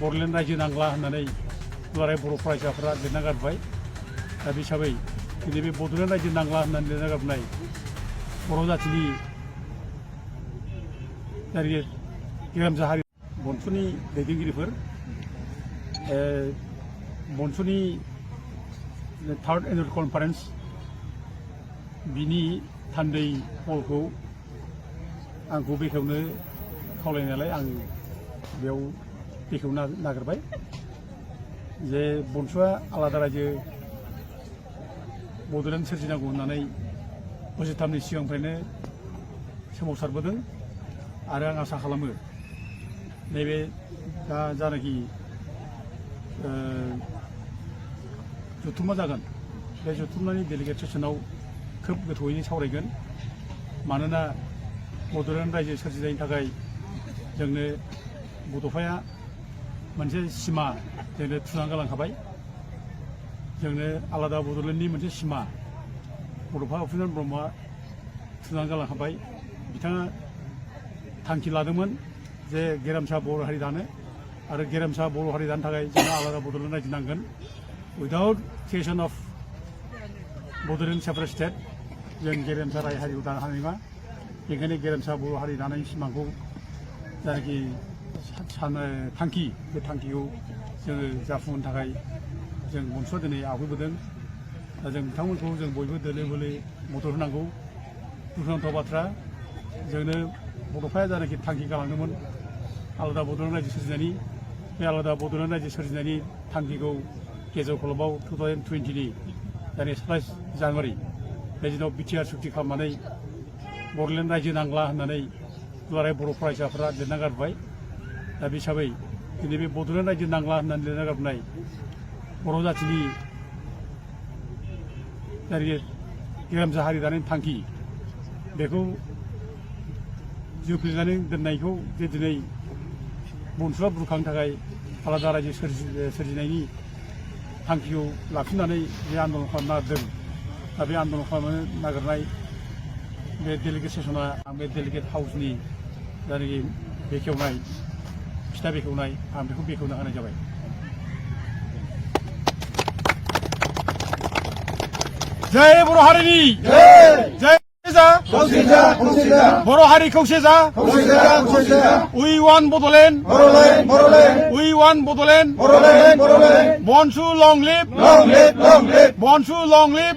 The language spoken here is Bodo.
बड'लेण्ड रायजो नांला होननानै दुलाराय बर' फरायसाफोरा लिरना गारबाय। दा बे हिसाबै दिनै बे बड'लेण्ड रायजो नांला होननानै लिरना गारनाय बर' जाथिनि गेरेमसा हारि बनसुनि दैदेनगिरिफोर बनसुनि थार्ड एनुवेल कनफारेन्स बिनि थान्दै हलखौ आंखौ बेखेवनो खावलायनायालाय आं बेयाव बेखेवनो नागिरबाय जे बनसुआ आलादा रायजो बड'लेण्ड सोरजिनांगौ होननानै बोसोरथामनि सिगांनिफ्रायनो सोमावसारबोदों आरो आं आसा खालामो नैबे दा जानाखि जथुम्मा जागोन बे जथुम्मानि डेलिगेट सेसनाव खोब गोथौयै सावरायगोन। मानोना बड'लेण्ड रायजो सोरजिनायनि थाखाय जोंनो बड'फाया मोनसे सिमा जोंनो थुना गालांखाबाय। जोंनो आलादा बड'लेण्डनि मोनसे सिमा बड'फा उपेन्द्र ब्रह्मआ थुना गालांखाबाय। बिथाङा थांखि लादोंमोन जे गेरेमसा बर' हारि दानो आरो गेरेमसा बर' हारि दानो थाखाय जोंनो आलादा बड'लेण्ड रायजो नांगोन। Without creation of Bodoland separate state जों गेरेमसा राय हारिखौ दानो हानाय नङा। बेखायनो गेरेमसा बर' हारि दानायनि सिमांखौ जायनाखि थांखि बे थांखिखौ जोङो जाफुंहोनो थाखाय जों बनसुआ दिनै आवगायबोदों। दा जों बिथांमोनखौ जों बयबो दोलो बोलो मदद होनांगौ। दुखुनांथाव बाथ्रा जोंनो बड'फाया जायनाखि थांखि गालांदोंमोन आलादा बड'लेण्ड रायजो सोरजिनायनि बे आलादा बड'लेण्ड रायजो सोरजिनायनि थांखिखौ गेजेर खलबाव 2020नि जायनि 27 जानुवारि बे दिनाव बिटिआर सुक्ति खालामनानै बड'लेण्ड रायजो नांला होननानै दुलाराय बर' फरायसाफोरा लिरना गारबाय। दा बे हिसाबै दिनै बे बड'लेण्ड रायजो नांला होननानै लिरना गारनाय बर' जाथिनि गेरेमसा हारि दानायनि थांखि बेखौ जोफ्लेनानै दोननायखौ जे दिनै बनसुआ बुरखांनो थाखाय आलादा रायजो सोरजिनायनि थांखिखौ लाफिननानै बे आन्दलन खालामनो नागिरदों। दा बे आन्दलन खालामनो नागिरनाय बे डेलिगेट सेसना बे डेलिगेट हाउसनि जायनाखि बेखेवनाय खिथा बेखेवनाय आं बेखौ बेखेवनो होनाय जाबाय। जय बर' हारिनि जय बर' हारि खौसे जा उइ वान बड'लेण्ड उइ वान बड'लेण्ड बनसु लं लिभ बनसु लं लिभ